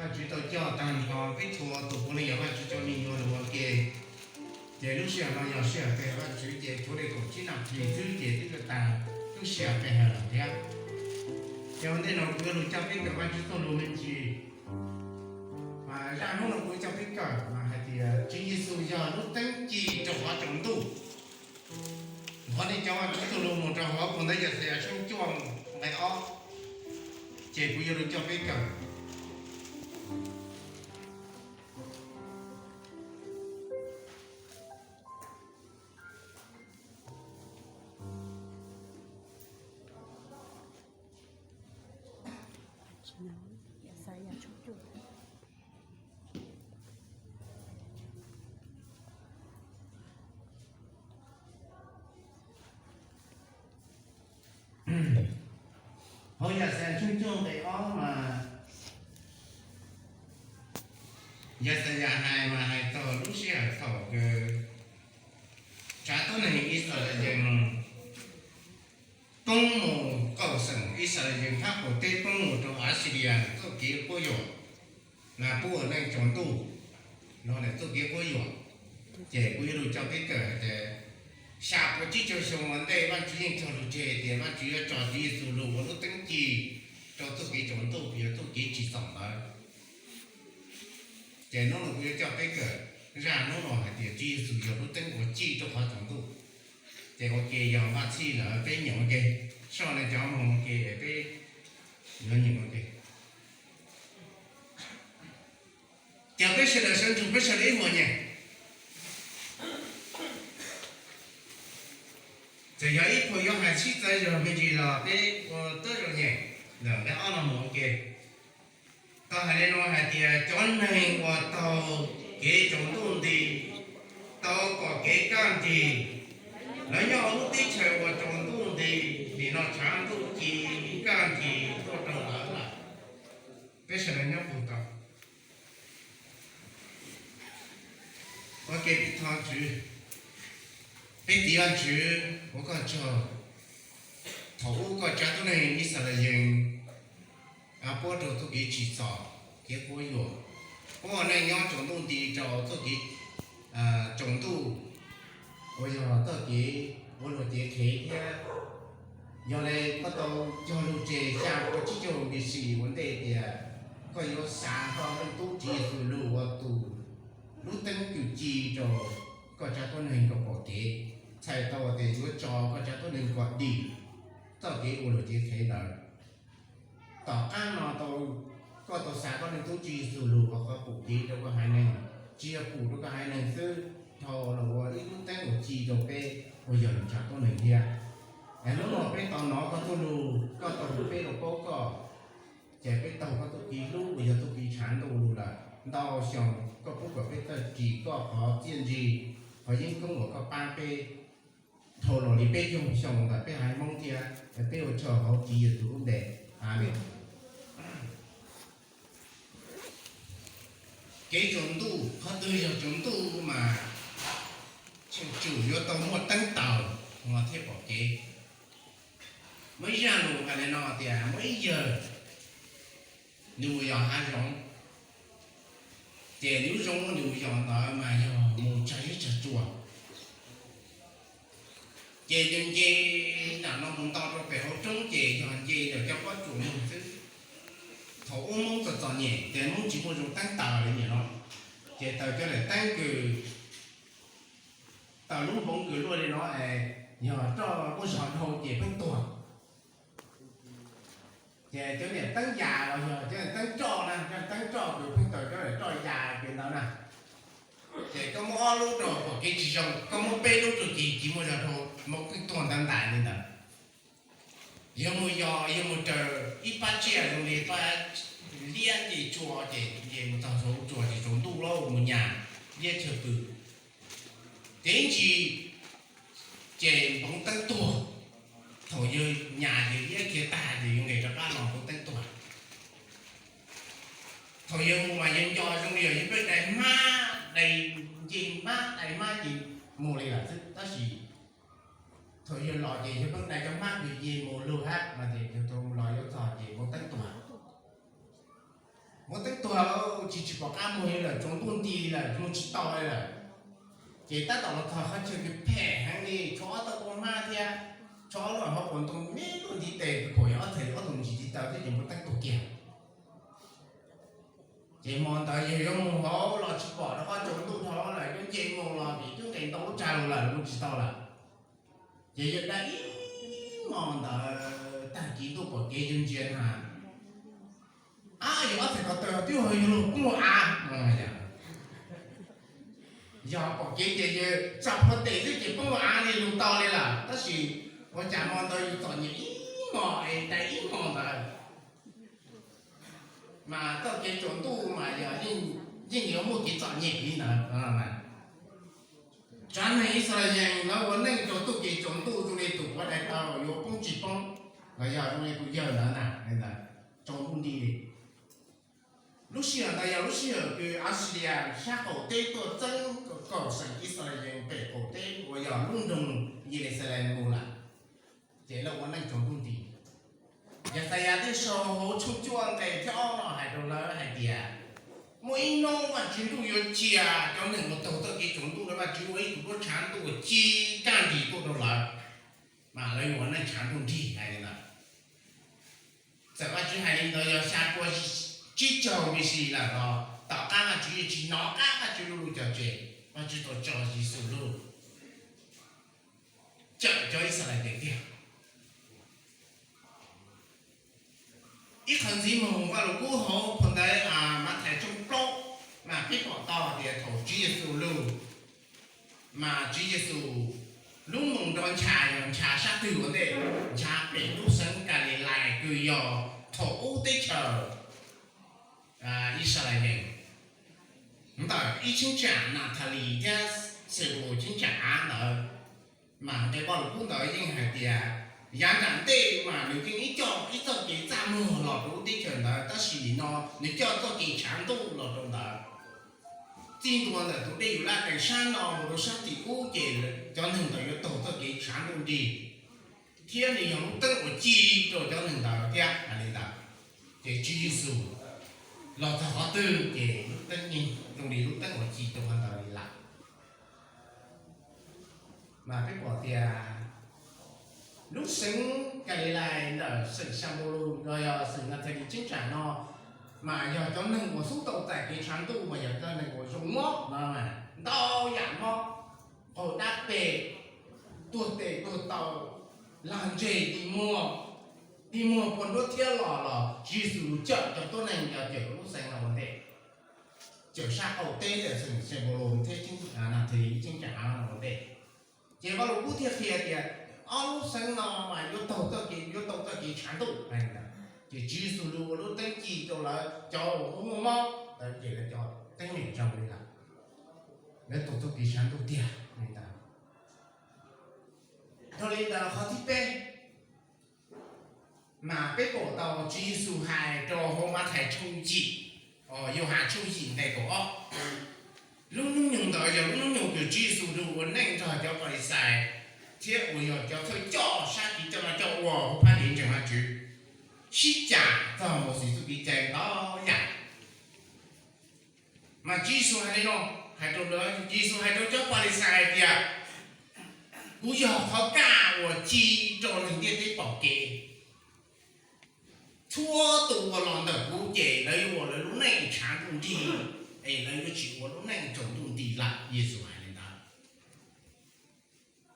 Vajtswv tau coj tag nrho peb txhua tus puav leej yog Vajtswv cov me nyuam los ua ke. Ces lub sij hawm no yog sij hawm pe hawm Vajtswv ces tshuav li kaum tsib nas this xwb ces twb tag lub sij hawm pe hawm lawm thiab. Ces ua ntej no kuv yuav lug coj peb kawm Vajtswv txuj lug me ntsis. Mas zaj hnub no kuv coj peb kawm mas hais tias Tswv Yexus yog lub teeb ci rau qhov tsaus ntuj. Qhov nej cov Vajtswv txuj lug mus rau hauv phau ntawv Yaxayas tshooj cuaj nqe ob, ces kuv yuav lug coj peb kawm. Hauv Yaxayas tshooj cuaj nqe ob mas Yaxayas hais mas hais txog lub sij hawm thaum kws tsav tuab neeg Yixalayees poob mus, qaum xeem Yixalayees thab qaum teb poob mus rau Asilias txuj kev quab yuam, mas pub ua neej tsaus ntuj, los ntawm txuj kev quab yuam. Ces kuv yuav lug coj peb kawm hais tias xya puas tsib caug xyoo ua ntej Vajtswv yeej txog lug tseg tias Vajtswv yuav tso Tswv Yexus lug ua lub teeb ci rau txuj kev tsaus ntuj, yog txuj kev tsim txom ntawd. Ces hnub no kuv yuav coj peb kawm zaj hnub no hais tias Tswv Yexus yog lub teeb uas ci rau qhov tsaus ntuj. Ces ua ke yog npaj txhij lawm peb nyeem ua ke, soj nej cov mloog ua ke es peb yuav nyeem ua ke. Ces peb sawv daws sawv ntsug peb sawv daws ib hua nyem. Txawm yog ib puas yuav hais sib txawv zog me ntsis los peb ua tuab zoo nyem ntawm nqe ob no mus ua ke. Tau hais li no hais tias cov neeg uas taug kev tsaus ntuj nti tau pom kev kaj nrig. Lawv nyob hauv lub teb chaws uas tsaus ntuj nti, nim no tshav ntuj ci kaj nrig tuaj rau lawv lawm. Peb sawv daws nyob puag tod. Ua ke peb thov Tswv. Peb tiv Vajtswv ua koj tsaug, thaum ub koj tsav tuab neeg Yixalayees puab rau txuj kev tsim txom, kev quab yuam, puab ua neej nyob tsaus ntuj nti rau txuj kev tsaus ntuj uas yog txoj kev ua luag cev qhev thiab. Yog li koj tau cog lug tseg xya puas tsib caug B.C. ua ntej tias koj yuav xa koj Leej Tub Tswv Yexus lug ua tus lub teeb ci rau koj tsav tuab neeg kom pom kev, txhais tau tias yuav tso koj tsav tuab neeg kom dim txoj kev ua luag cev qhev ntawd. Tom qab no koj tau xa koj Leej Tub Tswv Yexus lug ua qhov pum kev rau koj haiv neeg, tsis yog pum rau koj haiv neeg xwb, dhau los ua ib lub teeb uas ci rau peb uas yog nws tsav tuab neeg thiab. Es hnub no peb tau hnov koj txuj lug, koj tau lug peb rau paub koj, ces peb taug koj txuj kev hlub uas yog txuj kev tshav ntuj lug lawm ntau xyoo. Koj pub kom peb txawj ris koj qhov txiaj ntsig, qhov yeeb koob uas koj pab peb dhau los li peb caug xyoo ntawm peb haiv Hmoob thiab. Peb ua tsaug hauv Tswv Yexus lub npe, Amees. Kev tsaus ntuj, qhov twg yog tsaus ntuj mas tseem tsum yuav tau muaj teeb taws thiab pom kev. Muaj ib zaj lus hais li no tias muaj ib yawg, nws mus yos hav zoov, ces nws lub zoov nws mus yos ntawd mas yog mus tsag zeb tsag tsua. Ces nws nce nram no mus nto rau pem hauv roob ces yog nce ntawm cov pob tsuas mus xwb. Thaum ub Hmoob txom txom nyem ces Hmoob tsis muaj zoo teeb taws li nim no, ces taws cov niag teeb kws taws lub hmoov kws luaj li no es yog roj muaj zog dhau ces pheej tuag. Ces cov niag teeb yas los yog cov niag teeb roj na, cov teeb roj kws pheej taws cov niag roj yas kws ntawd na, ces koj muab ob lub rau pom kev tsis zoo, koj muab peb lub rau ces tsis muaj zog dhau, Hmoob pheej tuag ntawd ntais li ntawd. Yog mus yos, yog mus raws ib pab tsiaj zoo li pab liab nce tsua ces nce mus txog saum tsua ces tsaus ntuj lauj, mus nyas liab chaw pw. Ces ib ntsis ces npoo teeb tuag. Thaum yawg nyas ces liab khiav tag ces yawg nqis rov qab los npoo teeb tuag. Thaum yawg mus mas yawg nco zoo li yog yawg pheej dai hmab, dai ncej hmab, dai hmab ces mus li lawm xwb, tab sis thaum yawg los ces yawg pheej dai cov hmab kws nce mus lug hab no ces yawg tau los yuav txog ces npoo teeb tuag. Npoo teeb tuag lawm, tsis tsis pom qab mus li lawm, tsaus ntuj nti lawm, mus tsis tau li lawm. Ces tab tom los txog qhov chaw kws phem heev li, tshuav ob tog kua hmab thiab tshuav ob lub hauv paus ntoo me luaj ntiv tes, kws pom yog ob txhais ob tug ntsis tiv taw thiab ces npua teeb tuag kiag. Ces hmo ntawd yawg yuav mus hauv los tsis pom rau qhov tsaus ntuj dhau lawm, yuav nce mus los vim twb nqes ntau lub tsag lug lawm, mus tsis tau lawm. Ces yawg dai ib hmo ntawd, tag kis ntuj pom kev yawg ntsia na, ab, yog ob txhais ko taw twb yog lug poob av. Yog pom kev ces yawg tsa phua tes xwb ces poob av li lug tau li lawm, tab sis ua cas hmo ntawd yawg txom nyem ib hmo es dai ib hmo ntawd. Mas txoj kev tsaus ntuj mas yog yeej yuav muaj kev txom nyem li ntawd. Tsav neeg Yixalayees lawv ua neej rau txoj kev tsaus ntuj zoo li tus quav dai taw yuav poob tsis poob, los yog zoo li tus yawg ntawd na, tsaus ntuj nti li. Lub sij hawm ntawd yog lub sij hawm kws Asilias sab qaum teb tuaj txeeb kaum xeem Yixalayees pem qaum teb uas yog lub nroog Yelixalees mus lawm, ces lawv ua neej tsaus ntuj nti. Yaxayas thiaj sau hauv tshooj cuaj nqe thib ob no hais rau lawv hais tias, muaj ib hnub Vajtswv ntuj yuav cia cov neeg uas taug txoj kev tsaus ntuj rau Vajtswv ua ib tug duab tshav ntuj uas ci kaj nrig tuaj rau lawv, mas lawv yuav ua neej tshav ntuj nrig hais li ntawd. Txawm Vajtswv hais li ntawd yog xya pua tsib caug B C lawm los tom qab Vajtswv yeej tsis hnov qab Vajtswv lub lus cog tseg, Vajtswv tau tso Yexus lug cawm cov Yixalayees tiag. Ib qho ntxiv moog Vaj Lug Kub hauv phau ntawv Mathais tshooj plaub, mas peb pom tau tias thaum Tswv Yexus lug, mas Tswv Yexus lub moos nrov ncha yog ncha sab twg ua ntej? Ncha pem lub xeev Kalilais kws yog thaum ub teb chaws Yixalayees, ntawm ib cheeb tsam Nathalis thiab Xebulus cheeb tsam av ntawd. Mas nqe Vaj Lug Kub ntawd yeej hais tias yav nram ntej mas nws yeej ib coj ib txoj kev txaj muag los rau lub teb chaws ntawd, tab sis nim no nws coj txoj kev tshav ntuj los rau ntawd. Txij ntua ntawm tus dej Yudalaj qees sab no mus rau sab tim ub ces cov neeg ntawd yuav taug txoj kev tshav ntuj nrig, thiab nws yog lub teeb uas ci rau cov neeg ntawd thiab hais li ntawd. Ces Tswv Yexus los txog qhov twg ces lub teeb yeej zoo li lub teeb uas ci rau qhov ntawd li lawm. Mas peb pom tias lub xeev Kalilais ntawm xeem Xanpaulos los yog xeem Nathalis cheeb tsam no, mas yog cov neeg uas xub tau txais kev tshav ntuj mas yog cov neeg uas zoo mob no, ntau yam mob, qaug dab peg, tuag tes tuag taw, lag ntseg, dig muag, dig muag pua nruab thiab los los Tswv Yexus cawm cov tuab neeg cawm lub xeev no ua ntej, cawm sab qaum teb ntawm xeem Xanpaulos thiab Nathalis cheeb tsam no ua ntej. Ces Vaj Lug Kub thiaj qhia tias ob lub xeev no mas yuav taug txoj kev, yuav tau txoj kev tshav ntuj. Ces Tswv Yexus lug ua lub teeb ci rau lawv cov uas muaj mob ntawd ces lawv cov teeb meem zoo li lawm, lawv taug txoj kev tshav ntuj tiag li ntawd. Dhau li ntawd qhov thib peb, mas peb pom tau Tswv Yexus hais rau hauv Mathais tshooj yim, Yauhas tshooj yim nqe kaum ob. Lub hnub nyoog ntawd yog lub hnub nyoog kws Tswv Yexus lug ua neej nrog cov Falixais thiab uas yog cov thawj coj sab tiv coj noj coj ua hauv phab kev ntseeg Vajtswv, sib cam txog Mauxes txuj kev cai ntau yam. Mas Tswv Yexus hais li no, hais rau, Tswv Yexus hais rau cov Falixais hais tias, kuv yog qhov kaj uas ci rau neeg ntiaj teb pom kev. Txhua tus uas los ntawm kuv ces lawv yuav ua lawv lub neej tshav ntuj nrig, es lawv yuav tsis ua lub neej tsaus ntuj nti lawm. Yexus hais li ntawd.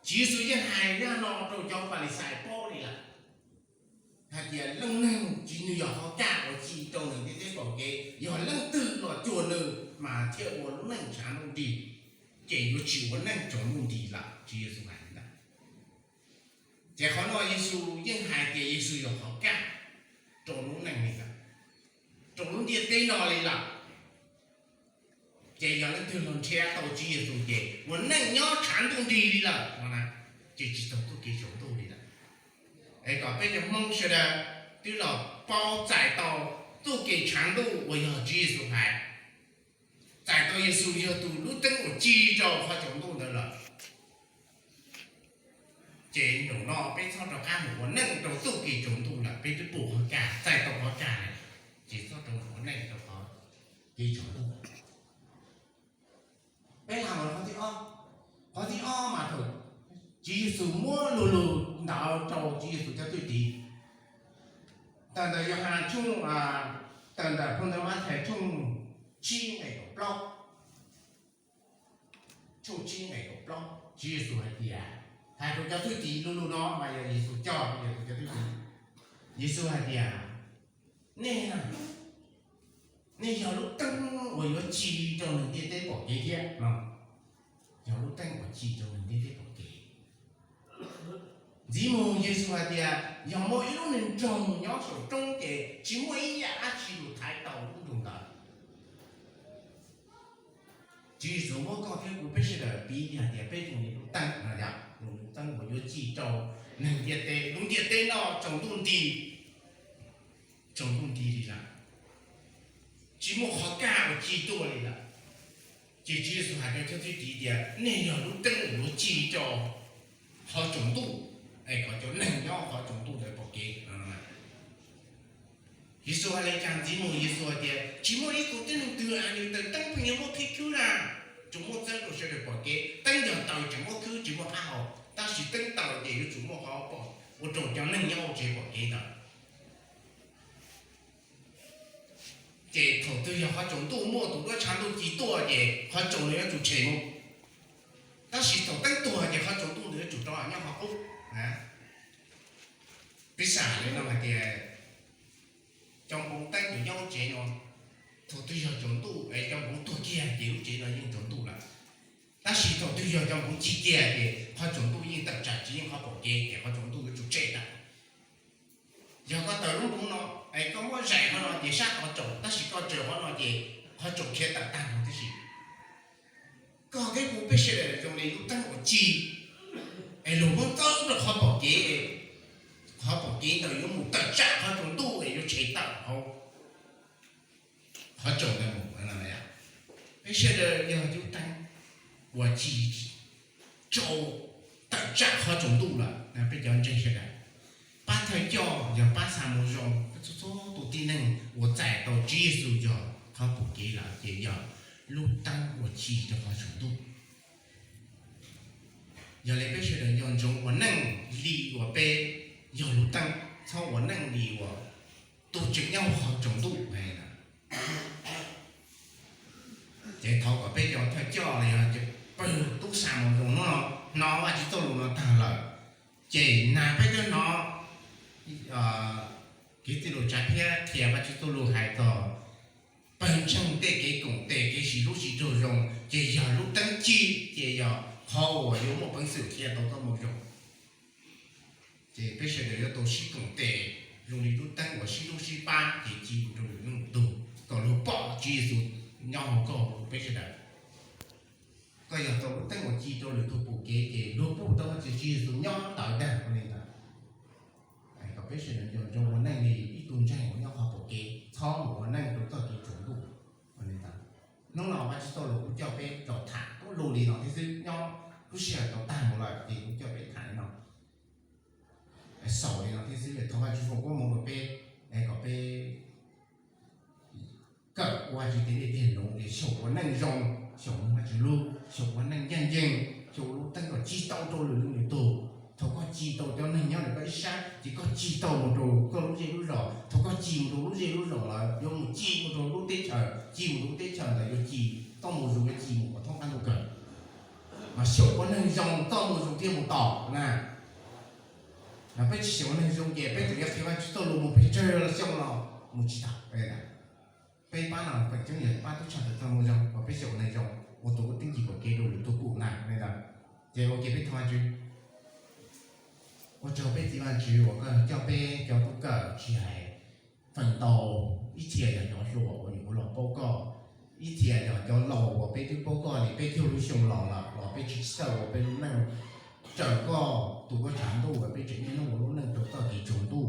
Tswv Yexus yeej hais zaj no rau cov Falixais paub li lawm, hais tias leej neeg tsis, nws yog qhov kaj uas ci rau neeg ntiaj teb pom kev, yog leej twg los cuag nws mas thiaj ua lub neej tshav ntuj nrig, ces yuav tsis ua neej tsaus ntuj nti lawm. Tswv Yexus hais li ntawd. Ces qhov no Yexus yeej hais tias Yexus yog qhov kaj rau lub neej li lawm, rau lub ntiaj teb no li lawm. Ces yog leej twg los nrhiav tau Tswv Yexus ces ua neej nyob tshav ntuj nrig li lawm no na, ces tsis taug txuj kev tsaus ntuj li lawm. Es kom peb cov Hmoob sawv daws twb los paub txais tau txuj kev tshav ntuj uas yog Tswv Yexus hais, txais tau Yexus yog tus lub teeb uas ci rau qhov tsaus ntuj ntawd lawm. Ces zaum no peb txhob rov qab mus ua neej rau txuj kev tsaus ntuj lawm, peb twb pum qhov kaj, txais tau qhov kaj lawm, ces txhob rov mus ua neej rau qhov kev tsaus ntuj. Peb hla mus qhov thib ob, qhov thib ob mas thaum Tswv Yexus muab lu lug ntawd rau Tswv Yexus cov thwj tim. Tawm ntawm Yauhas tshooj, tawm ntawm phau ntawv Mathais tshooj tsib nqe kaum plaub, tshooj tsib nqe kaum plaub, Tswv Yexus hais tias, hais rau cov thwj tim, lu lug no mas yog Yexus coj Yexus cov thwj tim. Yexus hais tias, nej, nej yog lub teeb uas yuav ci rau neeg ntiaj teb pom kev thiab no, yog lub teeb uas ci rau neeg ntiaj teb pom kev. Ntxiv mus Yexus hais tias yog muaj ib lub neeg nroog nyob saum roob ces tsis muaj ib yam dab tsi los thaiv tau lub nroog ntawd. Tswv Yexus muab koj thiab kuv peb sawv daws piv hais tias peb zoo li lub teeb no, yog lub teeb uas yuav ci rau neeg ntiaj teb, lub ntiaj teb no tsaus ntuj nti, tsaus ntuj nti li lawm, tsis muaj qhov kaj uas ci tuaj li lawm. Ces Tswv Yexus hais rau cov thwj tim tias nej yog lub teeb uas yuav ci rau qhov tsaus ntuj, es kom cov neeg nyob qhov tsaus ntuj ntawd pom kev. Yexus hais li cas ntxiv mus Yexus hais tias tsis muaj ib tug tib neeg twg es nws taws teeb pheej yuav muab qhib khwb na, tsuas muab txawb rau sawv daws pom kev. Teeb yog taws tseem muab khwb tsis muaj qab hau, tab sis teeb taws ces yuav tsum muaj qhov pom ua rau cov neeg nyob hauv tsev pom kev ntawd. Ces thaum twg yog qhov tsaus ntuj muaj tus duab tshav ntuj ci tuaj ces qhov tsaus ntawd yuav tsum tshem mus, tab sis thaum teeb tuag ces qhov tsaus ntuj ntawd yuav tsum rov nyob qhov qub. Piv xam li no hais tias cov npoov teeb tus nyob lub tsev no, thaum twg yog tsaus ntuj es cov npoov tuag kiag ces lub tsev no yeej tsaus ntuj lawm. Tab sis thaum twg yog cov npoov ci kiag ces qhov tsaus ntuj yeej tawm tsam tsis yeej qhov pom kev ces qhov tsaus ntuj yuav tsum tshem tawm. Yog koj taws lub npoov no es koj muab zais qhov no ces sab tod tsaus, tab sis koj tsaws qhov no ces qhov tsaus khiav tawm tag nrho tib si. Koj thiab kuv peb sawv daws zoo li lub teeb uas ci, es luag muab txawb rau qhov pom kev, qhov pom kev ntawd yuav mus tawm tsam qhov tsaus ntuj es yuav tshem tawm hauv qhov tsaus ntawd mus. Peb sawv daws yog lub teeb uas ci rau tawm tsam qhov tsaus ntuj lawm. Peb cov ntseeg sawv daws, pab thawj coj yog pab xa moo zoo, peb txhua txhua tus tib neeg uas txais tau Tswv Yexus yog qhov pom kev lawm ces yog lub teeb uas ci rau qhov tsaus ntuj. Yog li peb sawv daws nco ntsoov ua neej li uas peb yog lub teeb, txhob ua neej li uas tus tseem nyob hauv qhov tsaus ntuj. Ces thov kom peb cov thawj coj los yog pawg tub xa moo zoo hnub no hnov Vajtswv txoj lus no tag lawm, ces nag peb twb hnov kev tij lus Tsav Phiab qhia Vajtswv txoj lus hais txog pawg ntseeg tej kev koom tes kev sib hlub sib raug zoo, ces yog lub teeb ci, ces yog qhov uas yuav muaj peev xwm qhia tau txoj moo zoo. Ces peb sawv daws yuav tau sib koom tes zoo li lub teeb uas sib hlub sib pab ces ci mus rau lwm leej lwm tug, kom luag pom Tswv Yexus nyob hauv koj hauv peb sawv daws. Koj yog tau lub teeb uas ci rau lwm tug pom kev ces luag pom tau tias Tswv Yexus nyob ntawd ntag. Ua li ntawd, kom peb sawv daws nco ntsoov ua neej li ib tug ntseeg uas nyob qhov pom kev, txhob mus ua neej rau txoj kev tsaus ntuj. Ua li ntawd, hnub no Vajtswv txoj lus kuv coj peb los tham tub lus li no thiab xwb, nyob lub sij hawm tau tag mus lawm ces kuv coj peb tham li no, xaus li no thiab xwb. Thov Vajtswv foom koob hmoov rau peb, kom peb kawm ua Vajtswv tej ntiaj teb no, xyaum ua neej zoo, xyaum mloog Vajtswv lus, xyaum ua neej ncaj ncees, xyaum ua lub teeb kom ci tau rau lwm leej lwm tug. Thaum koj ci tau cov neeg nyob ntawm koj ib sab ces koj ci tau mus rau koj lub zej lub zos, thaum koj ci mus rau lub zej lub zos lawm yuav mus ci mus rau lub teb chaws, ci mus rau lub teb chaws ntawd yuav ci, txoj moo zoo yuav ci mus kom thoob qab ntuj kawg. Mas xyaum ua neeg zoo txoj moo zoo thiaj mus tom na. Peb tsis xyaum ua neeg zoo ces peb tseem yuav qhia Vajtswv txoj lus mus pes tsawg los xyoo los mus tsis tau. Peb pab no feem coob yog pab tub tshaj tawm txoj moo zoo, kom peb xyaum ua neeg zoo ua tus ua teeb ci pom kev rau lwm tus pum na. Ces ua ke peb thov Vajtswv. Ua tsaug peb txiv Vajtswv uas koj coj peb cov tub kawm tsis hais feem ntau, ib txhia yog cov hluas uas nyuam qhuav los paub koj, ib txhia yog cov laus uas peb twb paub koj li peb caug lub xyoo los lawm los peb tsis txawj ua peb lub neej raws koj tus duab tshav ntuj uas peb tseem niaj hnub ua lub neej rau txoj kev tsaus ntuj.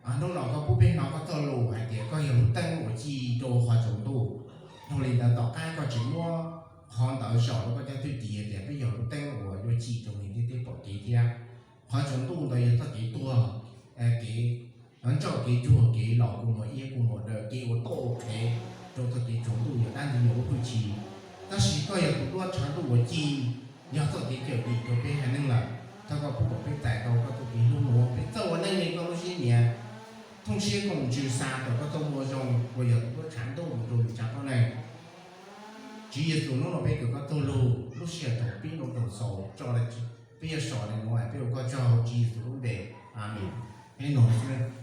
Hnub no koj pub peb hnov koj txoj lus hais tias koj yog lub teeb uas ci rau qhov tsaus ntuj. Dhau li ntawd tom qab koj tseem muab qhov ntawd zaum rau koj cov thwj tim hais tias peb yog lub teeb uas yuav ci rau neeg ntiaj teb pom kev thiab. Qhov tsaus ntuj ntawd yog txoj kev tuag, kev ntsoj kev cuag, kev los kua muag iab kua muag daw, kev ua toj ua qhev rau tsis, tab sis koj yog tus duab tshav ntuj uas ci, yog txoj kev cawm dim rau peb haiv neeg lawm. Thov koj pub kom peb txais tau koj txoj kev hlub no, peb txawj ua neej li koj lub siab nyiam, thooj siab koom ntsws xa tau koj txoj moo zoo uas yog tus duab tshav ntuj mus rau nws tsav poj neeg. Tswv Yexus, hnub no peb kawm koj txoj lus, lub sij hawm thaum pib no thaum xaus tso, peb yuav so li no, peb ua koj tsaug hauv Tswv Yexus lub npe. Amees. Peb no xwb.